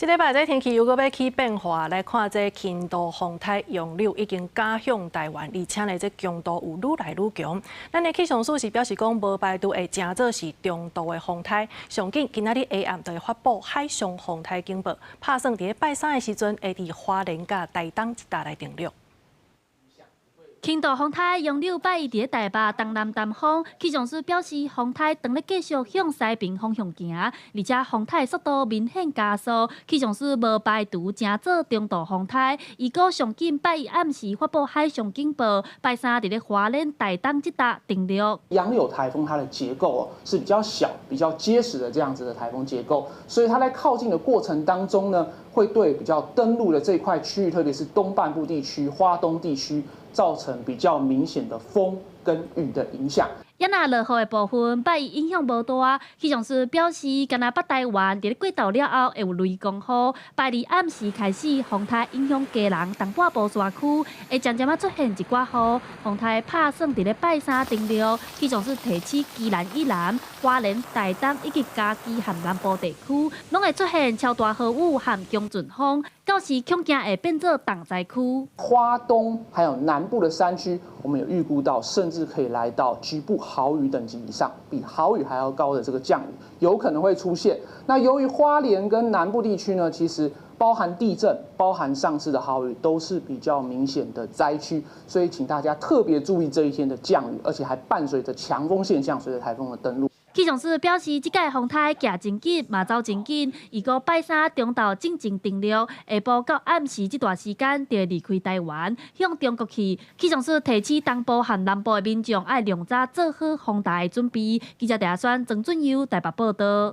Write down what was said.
這禮拜這天氣又閣欲起變化，來看這輕度風颱楊柳已經襲向台灣，而且呢，這強度有愈來愈強。咱的氣象署是表示講，無排除會成做是中度的風颱。上緊今仔日下暗就會發布海上風颱警報，拍算佇咧拜三的時陣會佇花蓮佮台東一帶來登陸。輕度風颱楊柳拜一佇咧台北東南東方，氣象署表示，風颱當咧繼續向西爿方向行，而且風颱速度明顯加速。氣象署無排除成做中度風颱，預估上緊拜一暗時發布海上警報，拜三佇咧花蓮、台東這帶登陸。楊柳颱風它的結構哦是比較小、比較結實的這樣子的颱風結構，所以它在靠近的過程當中呢，會對比較登陸的這塊區域，特別是東半部地區、花東地區，造成比較明顯的風跟雨的影響。也若落雨的部分，拜一影響無大。氣象署表示，干焦北台灣佇咧過晝了後會有雷公雨。拜二暗時開始，風颱影響基隆東半部山區，會漸漸仔出現一寡雨。風颱拍算佇咧拜三登陸。氣象署提醒基隆以南、花蓮、台東以及嘉義和南部地區，攏會出現超大豪雨和強陣風，到時恐驚會變做重災區。花東還有南部的山區，我們有預估到，甚至可以來到局部豪雨等級以上，比豪雨還要高的這個降雨有可能會出現。那由於花蓮跟南部地區呢，其實包含地震、包含上次的豪雨，都是比較明顯的災區，所以請大家特別注意這一天的降雨，而且還伴隨着強風現象，隨着颱風的登陸。氣象署表示，這屆風颱行真緊，嘛走真緊。預估拜三中晝進前登陸，下晡到暗時這段時間就會離開台灣，向中國去。氣象署提醒東部和南部的民眾愛量早做好防台的準備。記者鄭選、曾俊優台北報道。